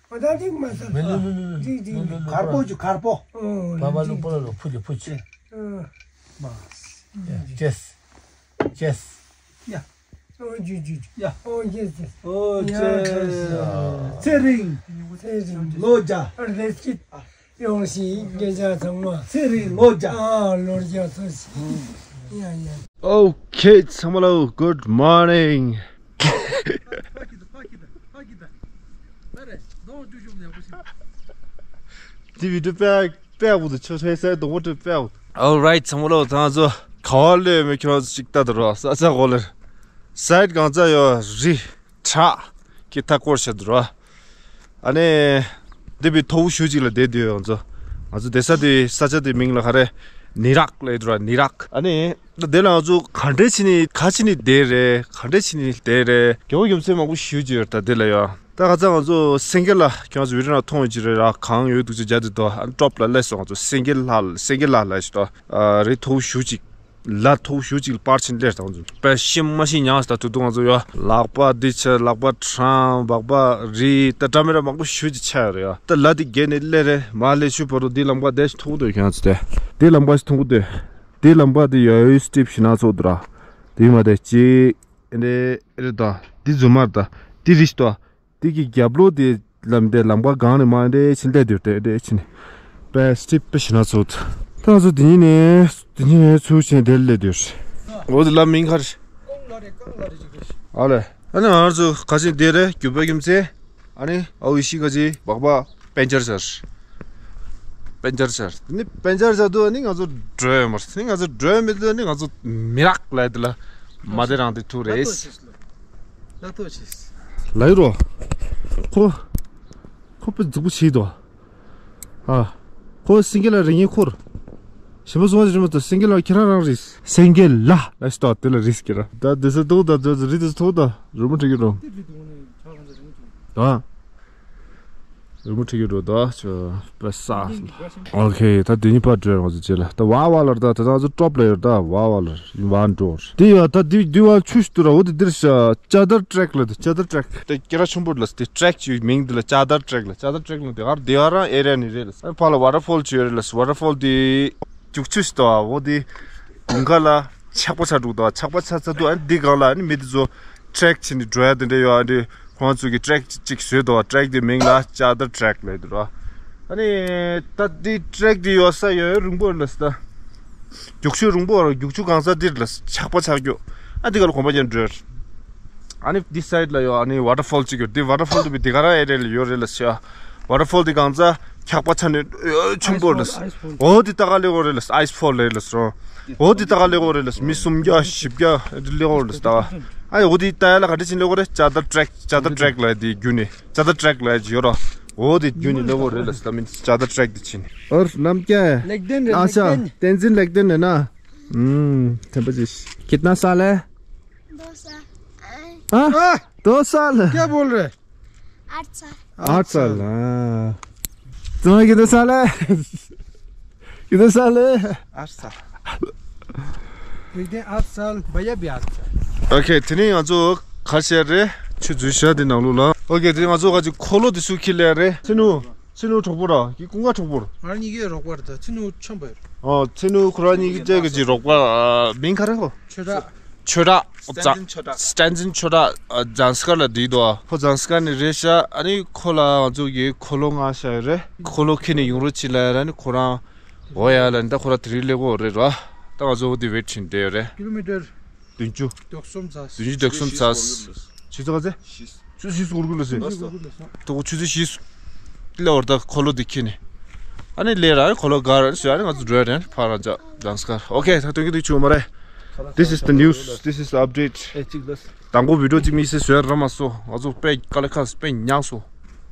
ཨོ་ད་འདི་མ་ས་མེ་ལུ་ལུ་ལུ་འདི་འདི་ལུ་ལུ་གར་པོ་ཅུ་གར་པོ། ཨོ་ལི་བ་བ་ལུ་པོ་ལ་ལུ་ཕུ་ཅུ་ཕུ་ཅུ། ཨོ་མ། ཅེས། ཅེས། ཡ། ཨོ་ཇུ་ཇུ་ཇུ། ཡ། ཨོ་ཅེས་ཅེས། ཨོ་ཡ་ཅེས། ཚེ་རིང་། ཚེ་རིང་། ལོ་བརྒྱ། རེ་སྐྱིད། ཡོང་ཞིག་སྐད་ཆ་ཚང་མ། ཚེ་རིང་ལོ་བརྒྱ། ཨ་ལོ་བརྒྱ་ཚོ་ཞིག་ཡ་ཡ། Okay, ཚང་མ་ལ་good morning. དེ་བི་ཌི་ཡོ་པད་པད་འུ་དུ་ཆོ་ཆོའི་སའི་དོ་བོ་དུ་པད་འུ། Alright, ཚང་མ་ལ་ད་ང་ཚོ་ག་བ་ལས་མེད་ཁྱོད་ཅིག་ལྟ་དུ་རོ། ས་ཆ་གོ་ལེར་སའི་གང་ཚ་ཡོད་རི། བྲག་གི་མཐའ་སྐོར་བྱེད་དུ་རོ། ཨ་ནི། འདི་བི་མཐོ་བོ་ཞུ་ཅིག་ལ་བསྡད་དུས་ང་ཚོ། ང་ཚོ་བསྡད་ས་དེ་ས་ཆ་དེ་མིང་ལ་ག་རེ། ནི་རག་ལབ་དུ་རོ་ནི་རག་ཨ་ནི། ད་དེ་ལ་ང་ཚོ་ག་འདྲས་བྱས་ནི་ག་བྱས་ནི་བསྡད་རེད། ག་འདྲས་བྱས་ནི་བསྡད་རེད། རྒྱ་བོ་རྒྱ་མཚོ་མང་པོ་ཞུ་ཅིག་ཡོད་ད་དེ་ལ་ཡོད། ད་ག་ཚ་ང་ཚོ་སེང་གེ་ལ་ཁྱོད་ཚོ་བི་ཌི་ཡོ་ནང་མཐོང་ཡོད་ཅིག་རེད་ར། གང་ཡོད་འདུག་ཅིག་རྒྱ་དེ་དོ་ཨ་ཊོབ་ལ་སླེབས་སོང་། ང་ཚོ་སེང་གེ་ལྷ་སེང་གེ་ལྷ་ལ་ཞིག་དོ། རི་མཐོ་བོ་ཞུ་ཅིག་ལ་མཐོ་བོ་ཞུ་ཅིག་ལ་པར་ཕྱིན་སླེབས་དང་ཚོ་དཔེ་ཤིམ་མ་ཤི་ཉག་ད་དུ་དུང་ང་ཚོ་ཡོད། ལག་པ་འདི་ཆ་ལག་པ་ཁྲང་སྦག་སྦག་རི་ད་འདྲ་མི་འདྲ་མང་པོ་ཞུ་ཅིག་ཆ་ཡོད་རེད་ཡ། ད་ལ་འདི་བརྒལ་ནས་སླེབས་རེད། མ་སླེབས་ཤུ་བར་དུ་འདི་ལམ་ཁ་འདི་ཞིག་མཐོང་གི་འདུག་ཁྱོད་ཚོ་དེ་འདི་ལམ་ཁ་ཞིག་མཐོང་གི་འདུག་འདི་ལམ་ཁ་འདི་ཡོད་ཡོད་སི་ཊིབ་ཞིག་ན་ཚོགས་འདུག་ར། འདི་མ་དེ་ཅི་ཨེ་འདྲ་ཨེ་རེད་ད། འདི་རྫུན་མ་རེད་ད། འདི་རི་ཞིག་ཏོ། དེ་གི་རྒྱབ་ལོགས་དེ་ལམ་དེ་ལམ་ཁ་སྒང་ནས་མར་འདྲེ་ཕྱིན་སླེབས་དུས་དེ་འདྲེ་ཕྱིན་ནས་པས་ཊིབ་པེ་ཤི་ན་ཚུགས། ད་ང་ཚོ་དེ་ཉིན་ནས་དེ་ཉིན་ནས་ཚུགས་ཕྱིན་དེར་སླེབས་དུས། འོ་དེ་ལ་མིང་ཁར། ཨ་ལེ། ཨ་ནི་ང་ཚོ་ཁ་ཆེ་དེ་རེད་རྒྱུ་པ་རྒྱུ་མཚན། ཨ་ནི་ཨའུ་ཡི་ཤི་ག་ཅི་སྦག་སྦག་པན་ཅར་ཆར། པན་ཅར་ཆར། དེ་ནི་པན་ཅར་ཆར་དུས་ཨ་ནི་ང་ཚོ་འགྲོ་ཡོད་མ་རེད། ཨ་ནི་ང་ཚོ་འགྲོ་ཡོད་མེད་དུས་ཨ་ནི་ང་ཚོ་མི་རག་ལ་དེ་ལ་མ་དེ་རང་དེ་ཐུག་རེད། ལ་ཐོ་ཆེས། ལ་ཡི་རོ། ཁོ། ཁོ་པི་རྫིག་པོ་བྱེད་དོ། ཨ། ཁོ་སེང་གེ་ལ་རིག་ངེས་ཁོར། ཞིམ་པོ་སོང་བ་ཞིམ་པོ་དང་སེང་གེ་ལ་ཁྱེད་རང་རང་རེད། སེང་གེ་ལ་ལ་ཤི་ཏོ་དེ་ལ་རིས་ཀྱི་ར། ད་དེ་ས་ཐོག་ད་དེ་རི་དེ་ས་ཐོག་ད་རི་མོ་ཁྲིད་ཀྱི་འགྲོ། ད། རི་མོ་ཁྲིད་ཀྱི་འགྲོ་ད་ཆོ་པ་ས། ཨོ་ཁེ་ད་དེ་ཉིད་པར་འགྲོ་ང་ཚོ་རྗེས་ལ་ད་བ་བ་ལར་ད་ད་ང་ཚོ་ཀྲོབ་ལ་ཡོད་ད་བ་བ་ལར་བ་འགྲོ། དེ་ཡ་ད་དེ་དེ་བ་ཆུ་ཞིག་ཏུ་ར་འོ་དེ་དེར་ཤ་ཅ་དར་ཀྲེག་ལ་དེ་ཅ་དར་ཀྲེག་དེ་སྐེ་རགས་ཆེན་པོ་ལ་དེ་ཀྲེག་ཅིག་མིང་དེ་ལ་ཅ་དར་ཀྲེག་ལ་ཅ་དར་ཀྲེག་ལ་དེ་གར་དེ་བ་རང་ཨེ་རི་ཡ་ནི་རེད་ལ་ཕ་ལ་ཝ་ཊར་ཕོལ་ཅིག་ཡོད་རེད་ལ་ཝ་ཊར་ཕོལ་དེ་རྒྱུག་ཆུ་ཞིག་ཏུ་བ་འོ་དེ་དགུན་ཁ་ལ་ཆག་པ་ཆག་འདུག་ད་ཆག་པ་ཆག་ཚ་འདུག་ཨ་ནི་འདི་སྒང་ལ་ཨ་ནི་མི་དེ་ཚོ་ཀྲེག་བྱས་ནས་འགྲོ་ཡ་དེ་འདྲ་ཡོད་ཨ་འདི། ཁོང་ཚོ་གི་ཀྲེག་ཅིག་བཟོས་འདུག་ཀྲེག་དེ་མིང་ལ་ཅ་དར་ཀྲེག་ལབ་འདུག་ཨ་ནི་ད་དེ་ཀྲེག་དེ་ཡོད་ས་ཡོད་རིང་པོ་ལ་ས། རྒྱུག་ཆུ་རིང་པོ་རྒྱུག་ཆུ་གང་ས་དེར་ལ་ཆག་པ་ཆག་རྒྱུ། ཨ་འདི་ག་ལ་གོམ་པ་རྒྱབ་འགྲོ། ཨ་ནི་འདི་སའིཌ་ལ་ཡོད་ཨ་ནི་ཝ་ཊར་ཕོལ་ཅིག་ཡོད་དེ་ཝ་ཊར་ཕོལ་དུ་བི་དེ་ག་རང་ཨེ་རི་ཡ་ལ་ཡོད་རེད་ལ་ཤ། ཝ་ཊར་ཕོལ་དེ་གང་ས་ཆག་པ་ཆག་ནས་ཆེན་པོ་ལ་ས། འོ་དེ་ད་ག་ལེགས་འོ་རེད་ལ་ས་ཨའི་སི་ཕོལ་རེད་ལ་ས། འོ་དེ་ད་ག་ལེགས་འོ་རེད་ལ་ས་མི་སུམ་བརྒྱ་བཞི་བརྒྱ་ལེགས་འོ་རེད་ལ་ས་ད། ཨ་འོ་དེ་ད་ཡ་ལ་ག་འདྲ་ཕྱིན་ལེགས་འོ་རེད་ཅ་དར་ཀྲེག་ཅ་དར་ཀྲེག་ལ་དེ་རྒྱུ་ནི། ཅ་དར་ཀྲེག་ལ་ཡོད་རོ། འོ་དེ་རྒྱུ་ནི་ལེགས་པོ་རེད་ལ་ས་མི་ཅ་དར་ཀྲེག་དེ་ཕྱིན། ཨར་རྣམ་རྒྱལ། ལེགས་ལྡན་རེད། ཨ་ཤ་ལེགས་ལྡན། བསྟན་འཛིན་ལེགས་ལྡན་རེད་ན། ཨུམ། ཐེམ་པ་ཅི། कितना साल है? दो साल। हाँ? हाँ? दो साल। क्या बोल रहे? आठ साल। आठ साल। हाँ। तुम्हारा कितना साल है? कितना साल है? आठ साल। एक दिन आठ साल, भैया भी आठ साल। ཨོ་ཁེ། དེ་ནས་ང་ཚོ་ག་བྱས་རེད། ཆུ་འཛུལ་བྱ་དེ་ནང་ལོགས་ལ། ཨོ་ཁེ། དེ་ནས་ང་ཚོ་ག་ཅིག་འཁོར་ལོ་དེ་ཚུར་འཁྱེར་ལེ་རེད། ཚེ་ནུ། ཚེ་ནུ་གྲོགས་པོ་ར། ཀི་ཀུན་དགའ་གྲོགས་པོ་ར། ང་གཉིས་ཀའི་རོགས་པ་རེད་ད། ཚེ་ནུ་ཆོམ་པ་རེད། ཨོ། ཚེ་ནུ་ཁོ་རང་གཉིས་ཀྱི་གཅིག་གི་རོགས་པ། མིང་ག་རེ་ཧོ། ཆོས་གྲགས། ཆོས་གྲགས། བསྟན་འཛིན་ཆོས་གྲགས། བསྟན་འཛིན་ཆོས་གྲགས། ཨ། ཛང་སི་ཀར་ལ་བསྡད་འདུག་ཁོ་ཛང་སི་ཀར་ནས་རེད་ཤག་ཨ་ནི་ཁོ་ལ་ང་ཚོ་གིས་འཁོར་ལོ་མངགས་བཞག་ཡོད་རེད། འཁོར་ལོ་ཁྱེར་ནས་ཡོང་རོགས་བྱེད་ལབ་ཡ་ར། ཨ་ནི་ཁོ་རང་འོ་ཡ་ལ་ནི་ད་ཁོ་རང་དེ་རིང་སླེབས་ཀྱི་ཡོད་རེད་ར། ད་ང་ཚོ་འོ་དེ་ཝེཊ་བྱས་བསྡད་ཡོད་རེད། ཀི་ལོ་མི་ཊར། བདུན་ཅུ། བདུན་ཅུ་དོན་གསུམ་ཚར། ཆུ་ཚོད་ག་ཚོད། ཆུ་ཚོད་བཞི་ཟུར་གུར་གུར་ལ་ཟིན། ཏོག་ཆུ་ཚོད་བཞི་ཟུར་ལ་བར་ད་འཁོར་ལོ་དེ་ཁྱེར་ནས། ཨ་ནི་ལས་ར་འཁོར་ལོ་གར་ཟོས་ཨ་ནི་ང་ཚོ་འགྲོ་ཡ་རེད། ཕར་རང་ཅག་ཛང་སི་ཀར། ཨོ་ཁེ། ད་སྟོན་གྱི་འདུག་ཆུ་མ་རེད། This is the news. This is the update. དང་པོ་བི་ཌིའོ་གཅིག་མི་སེ་བཟོས་ར་མ་སོ། ང་ཚོ་དཔེ་དཀའ་ལས་ཁག་དཔེ་མྱངས་སོ།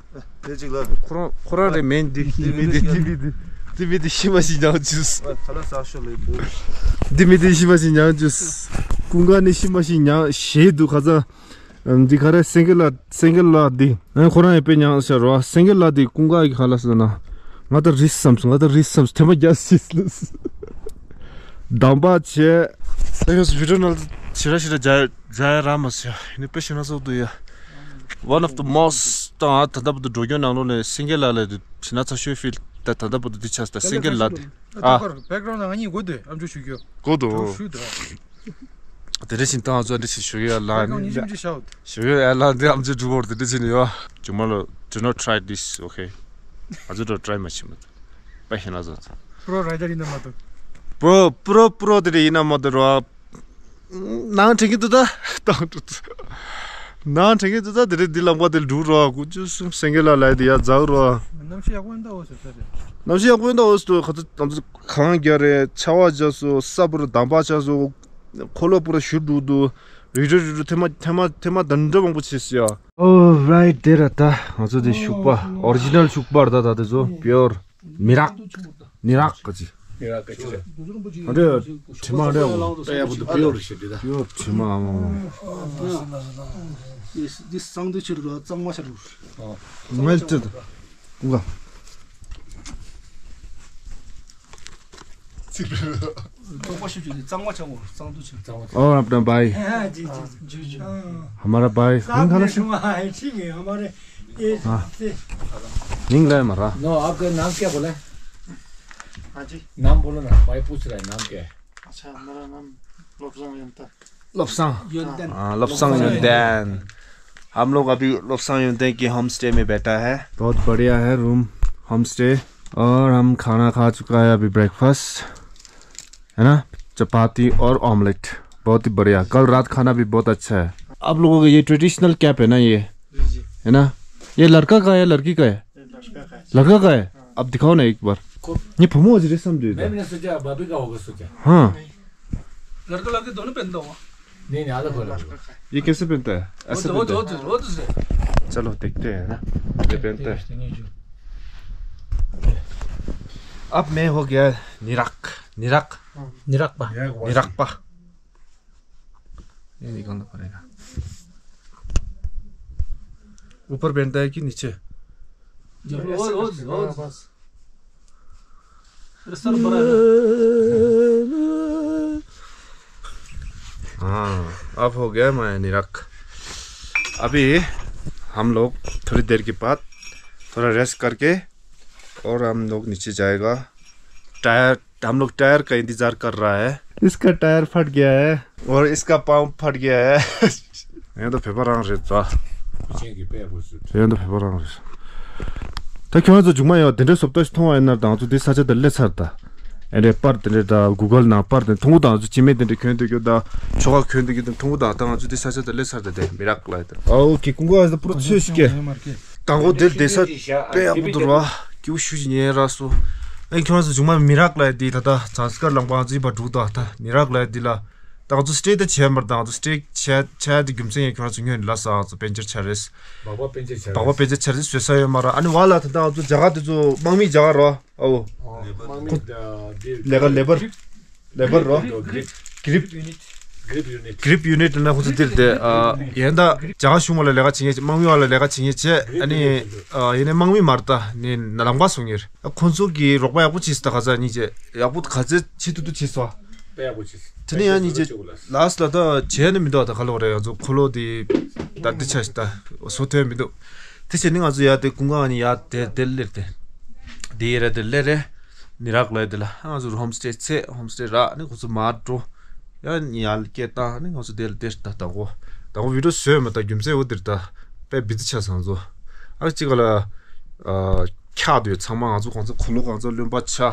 དེ་གཅིག་ལ། ཁོ་རང་ཁོ་རང་རེད་མེན་འདི། འདི་མི་འདི། འདི་མི་འདི། འདི་མི་འདི་ཤི་མ་ཤི་མྱངས་ཅུས། ཁ་ལག་ཟ་ཤོག་ལེ་འདུག་འདི་མི་འདི་ཤི་མ་ཤི་མྱངས་ཅུས། ཀུན་དགའ་ནི་ཤི་མ་ཤི་མྱངས་ཞེས་འདུག་ཁ་ཚ། འདི་ག་རེ་སེང་གེ་ལ་སེང་གེ་ལ་འདི། ཁོ་རང་ཡང་དཔེ་མྱངས་ཤར་བ། སེང་གེ་ལ་འདི་ཀུན་དགའ་གི་ཁ་ལ་ཟེར་ན། ང་ད་རིས་བསམས་སོང་། ང་ད་རིས་བསམས་སོང་། ཐེངས་མ་བརྒྱ་ཤིས་ལ། གདམས་པ་བྱས། ད་ཡོངས་སུ་བི་ཌིའོ་ནང་ཞེ་དྲག་ཞེ་དྲག་རྒྱ་རྒྱ་ཡ་རག་མ་སོང་། ཡིན་ནའི་དཔེ་ཞེ་ན་སོགས་འདུག་ཡ། One of the most ད་ང་ད་ལྟ་བར་དུ་འགྲོ་སྐྱོད་ནང་ལོགས་ནས་སེང་གེ་ལ་ལ་དེ་ཞེ་ན་ཚ་ཤོས་ཕིལ་ད་ད་ལྟ་བར་དུ་འདི་ཆགས་ད་སེང་གེ་ལ་དེ། ཨ། བེག་རའུན་ཌི་ང་གཉིས་དགོས་འདུག་ཨམ་ཅོག་ཞུ་རྒྱུ། དགོས་འདུག་ཞུ་འདུག་དེ་འདྲ་བཞིན་ད་ང་ཚོ་འདི་ཞིག་ཞུ་ཡ་ལ་ནི་ཞུ་ཡ་ལ་འདི་ཨམ་ཅོག་འབྲུ་བོར་དེ་འདྲ་བཞིན་ཡོད། ཇུ་མ་ལོ། Do not try this, okay? ང་ཚོ་འགྲོ་ཊི་རའི་མ་བྱེད་མ་ཐུབ། པ་ཤེས་ན་བཟོ་ཚོ། པྲོ་རའི་ཌར་ཡིན་ན་མ་གཏོགས། པྲོ་པྲོ་པྲོ་དེ་འདྲ་ཡིན་ན་མ་གཏོགས་རོ། ནང་དྲན་གྱི་འདུག་ད། དང་འགྲོ་ཚོ། ནང་དྲན་གྱི་འདུག་ད། དེ་འདྲ་འདི་ལམ་ཁ་དེ་འགྲོ་རོ། ཀུ་ཅུ་གསུམ་སེང་གེ་ལ་ལ་དེ་ཡ་འཛག་རོ། གནམ་གཤིས་ཡག་པོ་ཡིན་ད། འོ་ཟེར་ས་རེད། གནམ་གཤིས་ཡག་པོ་ཡིན་ད། འོ་ཟེར་ཁ་ཚ་གནམ་གཤིས་གངས་རྒྱག་རེད། ཆར་པ་རྒྱག་སོང་། ས་པུ་ར་དམ་པ་ཆགས་སོང་། འཁོར་ལོ་པུ་ར་ཞུ་འགྲོ་འདུག་རི་རི་རི་རི་ཐེངས་མ་ཐེངས་མ་ཐེངས་མ་འདི་འདྲ་མང་པོ་བྱས་སོང་ཡ། Alright དེ་ར་ད་ང་ཚོ་དེ་ཤུག་པ་ཨོ་རི་ཇི་ནལ་ཤུག་པ་ར་ད། ད་དེ་ཚོ་པིའོར་མི་རག་མི་རག་ག་ཅི། མི་རག་ག་ཅི་རེད། ཨ་འདྲ་དྲི་མ་འདྲ་འོ། ད་ཡ་བུ་དུ་པིའོར་ཞེས་དེ་ད། པིའོར་དྲི་མ་ཨ་མ་མ། འདི་གཙང་དུ་ཆུ་རུ་གཙང་མ་ཆ་རུ། མེལ་ཊེཌ། ཀུན་དགའ། རྟོག་པ་ཞིག་བྱུང་ནས་གཙང་མ་ཆགས་འོང་། གཙང་དུ་ཆགས། གཙང་མ་ཆགས། और अपना भाई। हाँ, जी, जी, जी। हाँ। हमारा भाई। साहब ने सुना है, ठीक है, हमारे ये हाँ। से। नहीं लाया मारा। नो, आपका नाम क्या बोला है? हाँ जी। नाम बोलो ना, भाई पूछ रहा है, नाम क्या है? अच्छा, मेरा नाम लोब्सांग योंटेन। लोब्सांग। योंटेन। हाँ, लोब्सांग योंटेन। हम लोग अभी लोबसांग योंगटेन की होम स्टे में बैठा है। बहुत बढ़िया है रूम, होम स्टे। और हम खाना खा चुका है अभी, ब्रेकफास्ट, है ना, चपाती और ऑमलेट। बहुत ही बढ़िया। कल रात खाना भी बहुत अच्छा है। आप लोगों का ये ट्रेडिशनल कैप है ना, ये? जी। है ना? ये लड़का का है, लड़की का है? ये लड़का का है। लड़का का है? हाँ। अब दिखाओ ना एक बार। को- ये फमो अजरे समझो मैं इधर। भी नहीं सोचा, भाभी का होगा सोचा। हाँ। नहीं। लड़का लड़की दोनों पहनता हुआ। नहीं, नहीं, अलग अलग। ये कैसे पहनता है? ऐसे वो पहनता तो, है? वो तो, वो तो से। चलो, देखते हैं ना। ये पहनता है। देखते हैं जो। अब मैं हो गया निराक, निराक, निराकपा। निराकपा। ये निकालना पड़ेगा। ऊपर पहनता है कि नीचे? जब वो, वो, वो, बस। सर बड़ा है। हाँ, अब हो गया मैं निराक। अभी हम लोग थोड़ी देर के बाद थोड़ा रेस्ट करके और हम लोग नीचे जाएगा। टायर, हम लोग टायर का इंतजार कर रहा है। इसका टायर फट गया है। और इसका पाँव फट गया है। ཡང་ད་བོད་པ་རང་རེད་ད། ཡང་ད་བོད་པ་རང་རེད། ད་ཁྱོད་ཚོ་མཇུག་མ་ཡོད་དེ་འདྲའི་བཟོ་ལྟ་ཞིག་མཐོང་བ་ཡིན་ན་ད་ང་ཚོ་འདི་ས་ཆ་དེ་སླེབས་ཚར་ད། ཨེ་འདྲའི་པར་དེ་འདྲའི་ད་གུ་གལ་ནང་པར་དེ་མཐོང་གོ་ད། ང་ཚོ་སྐྱེ་དམན་དེ་འདྲའི་གྱོན་སྡོད་རྒྱུ་ད་ཆོ་ག་གྱོན་སྡོད་རྒྱུ་དེ་མཐོང་གོ་ད། ད་ང་ཚོ་འདི་ས་ཆ་དེ་སླེབས་ཚར་ད། དེ་མི་རག་ལ་ཡོད་ད། ཨའོ་ཀི་ཀུང་གོ་ཨ་ད་པུ་རོ་ཚོས་ཤིག་གེ། དང་པོ་དེར་བསྡད་ས་དཔེ་ཡག་པོ་འདུག་ར། སྐྱིད་པོ་ཞེ་ཅིག་ཉལ་རག་སོང་། ཨེ་ཁྱོད་རང་ཚོ་མཇུག་མ་མི་རག་ལ་ཡོད་དེ་ད་ད་ཛངས་དཀར་ལམ་ཁ་ང་ཚོ་ཡིན་པ་འགྲོ་ད། ད་མི་རག་ལ་ཡོད་དེ་ལ། ད་ང་ཚོ་སི་ཊེ་ད་བྱས་མར་ད་ང་ཚོ་སི་ཊེ་བྱས་བྱས་དེ་རྒྱུ་མཚན་ཡང་ཁྱོད་རང་ཚོ་སྔོན་ལ་ས་ང་ཚོ་པན་ཅར་ཆགས་རེད། སྦག་སྦག་པན་ཅར་ཆགས་རེད། སྦག་སྦག་པན་ཅར་ཆགས་རེད། བཟོས་ས་ཡོད་མ་ར། ཨ་ནི་བ་ལ་ད་ད་ང་ཚོ་རྒྱ་གར་དེ་ཚོ་དམག་མི་རྒྱ་གར་རོ། ཨོ། དམག་མི་ལེ་ག་ལེ་བར་ལེ་བར་རོ། གྷི་རིབ། གྷི་རིབ་ཡུ་ནིཊ། གྷི་རིབ་ཡུ་ནིཊ། གྷི་རིབ་ཡུ་ནིཊ་ན་ཁོ་ཚོ་དེར་དེ་ཨ་ཡན་ད་རྒྱ་གར་གཞུང་བ་ལ་ལས་ཀ་བྱེད་མཁན་དམག་མི་བ་ལ་ལས་ཀ་བྱེད་མཁན་བྱས། ཨ་ནི་ཨ་ཡིན་ནའི་དམག་མི་མར་ད་ནི་ལམ་ཁ་སོང་ངེར་ཁོ་ཚོ་གི་རོགས་པ་ཡག་པོ་བྱས་སི་ད་ག་ས་ཉིད་བྱས་ཡག་པོ་ག་ཚད་བྱེད་ཐུབ་ཐུབ་བྱས་སོ། དཔེ་ཡག་པོ་བྱས། དེ་ནས་ཡང་ཉིད་ཀྱི་ལཱས་ལ་ད་བྱས་ནི་མི་འདུག་ད་ག་ལོག་རེད། ང་ཚོ་འཁོར་ལོ་དེ་ད་འདི་ཆ་ཞིག་ད་བཟོ་ཐོན་མི་འདུག་དེ་བྱས་ནི་ང་ཚོ་ཡ་དེ་ཀུང་ཀ་ནི་ཡ་དེ་དེ་སླེབས་ཏེ་དེ་ཡེ་ར་དེ་སླེབས་རེད། ནི་རག་ལ་དེ་ལ་ང་ཚོ་ཧོམ་སི་ཊེ་ཚེ་ཧོམ་སི་ཊེ་རག་ནི་ཁོ་ཚོ་མར་འགྲོ། ཡ་ནི་ཡ་སྐད་བཏང་ནི་ང་ཚོ་དེ་ལ་དེ་ད་དང་གོ་དང་གོ་བི་ཌིའོ་བཟོས་མ་ད་རྒྱུ་མཚན་འོ་དེར་ད་དཔེ་བི་ཛི་ཆ་སང་ཚོ་ཨ་གཅིག་ག་ལ་ཁྱག་དུས་ཚང་མ་ང་ཚོ་གང་ཚོ་འཁོར་ལོ་གང་ཚོ་རློན་པ་ཆ་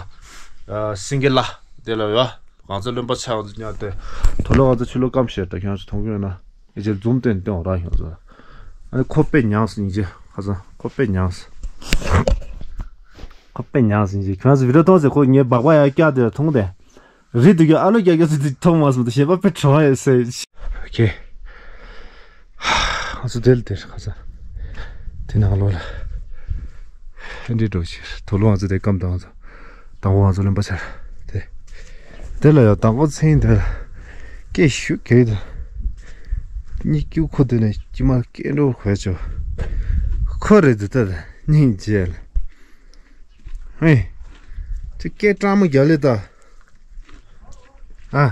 སིང་གེ་ལ་དེ་ལ་ཡ། གང་ཚོ་རློན་པ་ཆགས་ཉག་སྟེ། དོ་ལོ་གང་ཚོ་ཆུ་ལོ་སྐམ་ཤེར་ད་ཁྱོད་ཚོ་མཐོང་གི་ཡོད་ན། ཨེ་ཅེ་ཛུམ་སྟོན་སྟོན་ར་ཁྱོད་ཚོ། ཨ་ནི་ཁོ་པེ་ཉག་སི་ཉིན་ཅེ་ཁ་ཚང་ཁོ་པེ་ཉག་སི། ཁོ་པེ་ཉག་སི་ཉིན་ཅེ་ཁྱོད་ཚོ་བི་ཌིའོ་མཐོང་ཚེ་ཁོ་ངའི་སྦག་སྦག་ཡ་སྐྱག་དེ་མཐོང་དེ། རི་དུ་གི་ཨ་ལོ་རྒྱ་རྒྱ་ཚོ་དེ་མཐོང་མ་སོང་དེ་ཞེ་པ་པེ་གྲོང་ཡོད་སེ། ཨོ་ཁེ། ང་ཚོ་དེ་ལ་དེར་ཁ་ཚ། དེ་ནང་ལོགས་ལ། ཧན་འདྲེ་འགྲོ་ཕྱིར་དོ་ལོ་ང་ཚོ་དེ་སྐམ་དང་ཚོ། དང་པོ་ང་ཚོ་རློན་པ་ཆར། དེ། དེ་ལ་ཡང་དང་པོ་མཚན་དེ་ལ། སྐད་ཤུགས་གེ་དང་། གཉིད་སྐྱུག་ཁོ་དེ་ནས་ཀྱི་མ་སྐད་འགྲོ་ཁོས་ཆོ། ཁོ་རེད་འདུག་ད་སྙིང་རྗེ་ལ། ཧེ། ཁྱོད་སྐད་གྲང་མོ་རྒྱག་ལེ་ད། ཨ།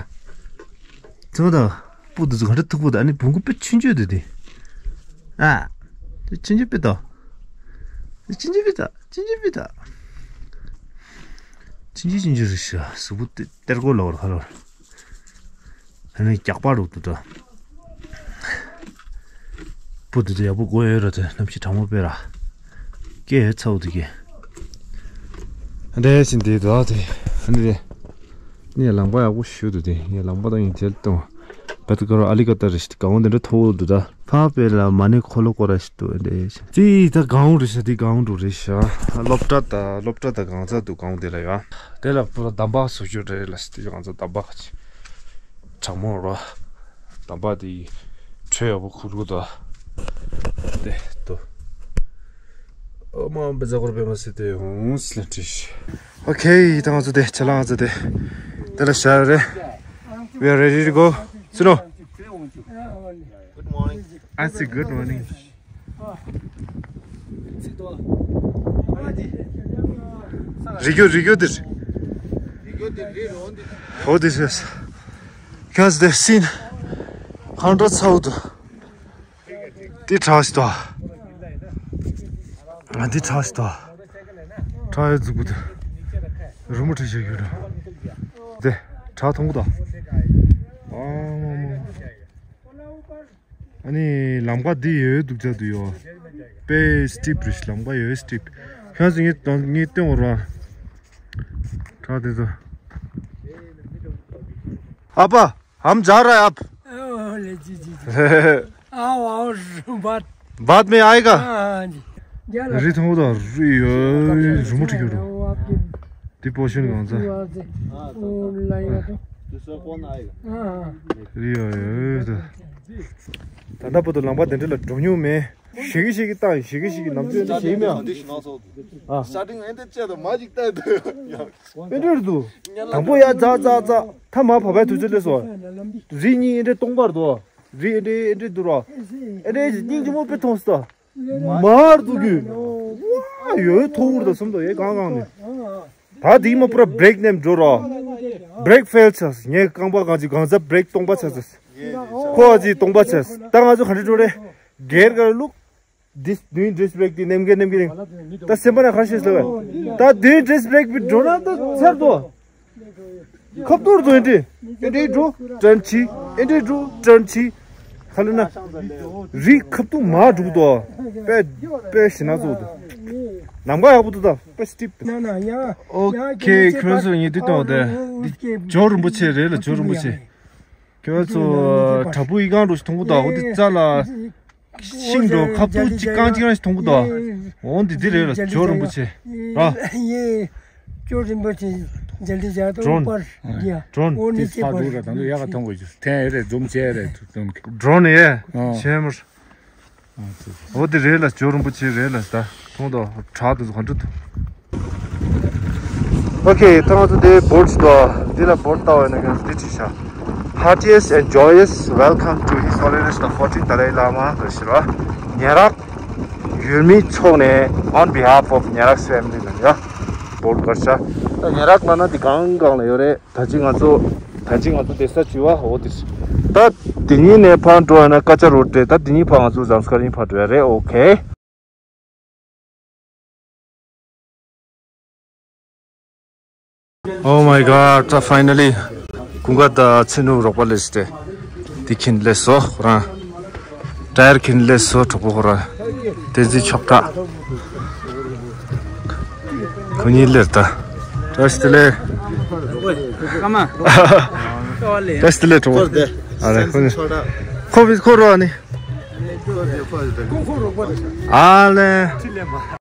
ཚང་ད། སྤུ་དུ་ཚོ་ག་འདྲ་མཐུག་པོ་ད་ཨ་ནི་བོང་གུ་དཔེ་ཆུང་ཆུང་དུ་དེ། ཨ། དེ་ཆུང་ཆུང་དཔེ་ད། དེ་ཆུང་ཆུང་དཔེ་ད། ཆུང་ཆུང་དཔེ་ད། ཆུང་ཆུང་ཆུང་ཆུང་རེད་ཤག་གཟུགས་པོ་དེ་གཏེར་སྐོར་ལ་བར་ཧ་ལོར། ཨ་ནི་རྒྱགས་པ་རུ་དུ་ད། སྤུ་དུ་དེ་ཡག་པོ་དགོས་ཡོད་ར་དེ་གནམ་གཤིས་གྲང་མོ་དཔེ་ར། སྐད་ཡོད་ཚ་བོ་དེ་གི། འདྲེ་ཞིག་འདི་དོ་དེ་འདི་རེད། ངས་ལམ་པ་ཡག་པོ་ཞུ་འདུག་དེ་ངས་ལམ་པ་དང་ཡིན་དེ་གཏོང་། བད་ཀ་རོ་ཨ་ལི་ཀ་ཏ་རེ་ཞིག་གང་འདི་འདྲ་མཐོ་བོ་འདུག་ད། ཕ་དཔེ་ལ་མ་ཎི་འཁོར་ལོ་སྐོར་ར་ཞིག་འདུག་འདྲེ་ཞིག་དེ་ད་གང་རེད་ཤག་དེ་གང་འགྲོ་རེད་ཤག་སློབ་གྲྭ་ད་སློབ་གྲྭ་ད་གང་ཚ་འདུག་གང་དེ་ལ་ཡོད། དེ་ལ་པུ་ར་འདམ་བག་བཟོ་རྒྱུ་རེད་ལ་ཞིག་དེ་གང་ཚ་འདམ་བག་ཅིག་གྲང་མོ་རོ། དམ་པ་དེ་ཁྲོད་ཡག་པོ་ཁུར་གོ་ད། དེ་དོ། ཨོ་མ་བེ་ཛ་གོར་བེ་མ་སི་ཏེ་ཧུང་སི་ལན་ཏྲིཤ། Okay, ད་ང་ཚོ་དེ་ཆ་ལ་ང་ཚོ་དེ་དེ་ལ་ཤར་རེ། We are ready to go. Suno. Good morning. I say good morning. རི་རྒྱུད་རི་རྒྱུད་འདིར། ཧོ་འདི་ཟེར། ཁྱོད་ཚོ་དེ་སྲིན། ཧང་འདྲ་ཚ་བོ་འདུག་འདི་བྲག་ཞིག་འདུག་ཨ་འདི་བྲག་ཞིག་འདུག་བྲག་ཡོད་འཛུགས་པོ་འདུག་རི་མོ་བྲིས་བཞག་ཡོད་འདུག་དེ་བྲག་མཐོང་གི་འདུག་ཨ་མ་མ། ཨ་ནི་ལམ་ཁ་འདི་ཡོད་འདུག་ཅག་འདུག་ཡོད། དཔེ་སི་ཊིབ་རེད། ལམ་ཁ་ཡོད་སི་ཊིབ། ཁྱོད་ཚོ་ངས་སྟོན་ངས་སྟོན་འོར་བ། དྲག་དེ་ཚོ། ཨ་ཕ། हम जा रहा है आप। ओ, ले, जी, जी, जी। आओ, आओ, बात। बाद में आएगा। हाँ, हाँ, जी। क्या लगा? री थोड़ा री, रुमो ठीक है। वो आपके ती पोषण कौन सा? वो लाएगा तो। दूसरा कौन आएगा? हाँ, हाँ। री आयो। ད་ལྟ་བར་དུ་ལམ་ཁ་དེ་འདྲ་ལ་འགྲོ་མྱོང་མེད། ཞིག་གི་ཞིག་གི་བཏང་ཞིག་གི་ཞིག་གི་ནམ་རྒྱུན་འདི་ཞིག་མེད། ཨ། སྟ་ཊིང་ཨེ་འདི་བཅད་དང་མ་ཅིག་བལྟས་འདུག་ཡ། ཨེ་འདྲ་རེད་འདུག་དང་པོ་ཡ་ཛ་ཛ་ཛ་ཐ་མ་བབས་པའི་དུས་ཚོད་སླེབས་སོང་། རི་གཉིས་ཨེ་འདྲའི་སྟོང་པར་འདུག་རི་ཨེ་འདྲའི་ཨེ་འདྲའི་འདུག་ར། ཨེ་འདྲའི་སྙིང་རྗེ་མོ་དཔེ་མཐོང་སོང་། མར་འདུག་གི། ཝ་ཡོད་མཐོ་བོར་དང་གསུམ་དང་ཡོད་གང་གང་ནས། ད་དེའི་མ་པུ་ར་བྷི་རེག་ནས་འགྲོ་ར། བྷི་རེག་ཕེལ་ཆགས་ངས་རྐང་པ་གང་ཅི་གང་ཚ་བྷི་རེག་སྟོང་པ་ཆགས་ཚེ། ཁོ་ཨ་ཅི་སྟོང་པ་ཆགས། ད་ང་ཚོ་ག་འདྲ་འགྲོ་རེད། སྒེར་ག་རེ་བླུག་འདི་བདུན་འདྲེས་བྲེག་འདི་ནེམ་གེ་ནེམ་གེ་རིང་། ད་སེམས་པ་ན་ག་ཤེས་ཟེར་བས། ད་བདུན་འདྲེས་བྲེག་བི་འགྲོ་ན་ད་ཚར་དོ། ཁབ་ཏུར་དོ་ཨེ་འདྲི། ཨེ་འདྲི་འགྲོ་ཏྲན་ཆི། ཨེ་འདྲི་འགྲོ་ཏྲན་ཆི། ཁ་ལ་ན། རི་ཁབ་ཏུ་མ་འགྲུག་དོ། པེ་པེ་ཞི་ན་ཚོ་དོ། ནམ་ག་ཡག་པོ་དོ་ད་པེ་སི་ཊིབ། ཨོ་ཁེ་ཁྱོད་ཚོ་ཡིན་དུས་དང་དེ། འདི་ཇོ་རིན་པོ་ཆེ་རེད་ལ་ཇོ་རིན་པོ་ཆེ། ཁྱོད་ཚོ་བྲག་ཕུག་ཡི་གང་འགྲོ་ཞིག་མཐོང་གི་འདུག་འོ་དེ་རྩ་ལ་ཤིང་འགྲོ་ཁབ་ཏུ་གཅིག་རྐང་གཅིག་རང་ཞིག་མཐོང་གི་འདུག་འོ་འདི་འདི་རེད་ལ་ཇོ་རིན་པོ་ཆེ་ར། ཡེ། ཇོ་རིན་པོ་ཆེ་མཇལ་འདི་བྱ་དོ་པར་ཡ། ཌྲོན་འོ་ནི་དེ་ཕ་འདུག་ར་དང་དུ་ཡག་ག་མཐོང་གི་ཐན་ཡེ་རེད་འཛུམ་བྱས་རེད་ཐུབ་ཐུབ་གི། ཌྲོན་ཡེ་ཨོ་ཆེན་མོ། འོ་དེ་རེད་ལ་ཇོ་རིན་པོ་ཆེ་རེད་ལ་ད་མཐོང་དོ་བྲག་དེ་ཚོ་ག་འདྲ་འདུག་ཨོ་ཁེ། ད་ང་ཚོ་དེ་བོར་ཅི་དོ། འདི་ལ་བོར་ལྟ་བ་ན་ཀྱང་འདི་ཅི་ཤ། Heartiest and joyous welcome to His Holiness the fourteenth Dalai Lama ཟེར་ཞེས་ར། ཉེ་རག་ཡུལ་མིའི་ཚོགས་ནས་on behalf of ཉེ་རག family ལ་ཡ་བོར་གར་ཤ། ད་ཉེ་རག་ལ་ན་འདི་གང་གང་ལ་ཡོད་རེད། ད་ཅི་ང་ཚོ་ད་ཅི་ང་ཚོ་དེ་ས་བྱི་བ་འོ་དེ་ད་དེ་གཉིས་ནས་ཕར་འགྲོ་ཡ་ན་ཀ་ཅ་རོ་ཌི་རེད། ད་དེ་གཉིས་ཕར་ང་ཚོ་ཟམ་སྐར་ཡིན་ཕར་འགྲོ་ཡ་རེད། ཨོ་ཁེ། Oh my God, ད་finally ཀུན་དགའ་དང་ཚེ་ནུ་རོགས་པ་ལས་ཏེ་དེ་ཁྱིན་ལས་སོ་ཁོ་རང་ཊ་ཡར་ཁྱིན་ལས་སོ་གྲོགས་པོ་ཁོ་རང་བསྟན་འཛིན་ཆོག་ཁྲ་ཁོ་གཉིས་ལས་ད་བཀྲ་ཤིས་བདེ་ལེགས། བཀྲ་ཤིས་བདེ་ལེགས་གྲོགས་པོ། ཨ་ལེ་ཁོ་གཉིས་ཁོ་བི་ཁོ་རོ་ཨ་ནི་ཨ་ལེ།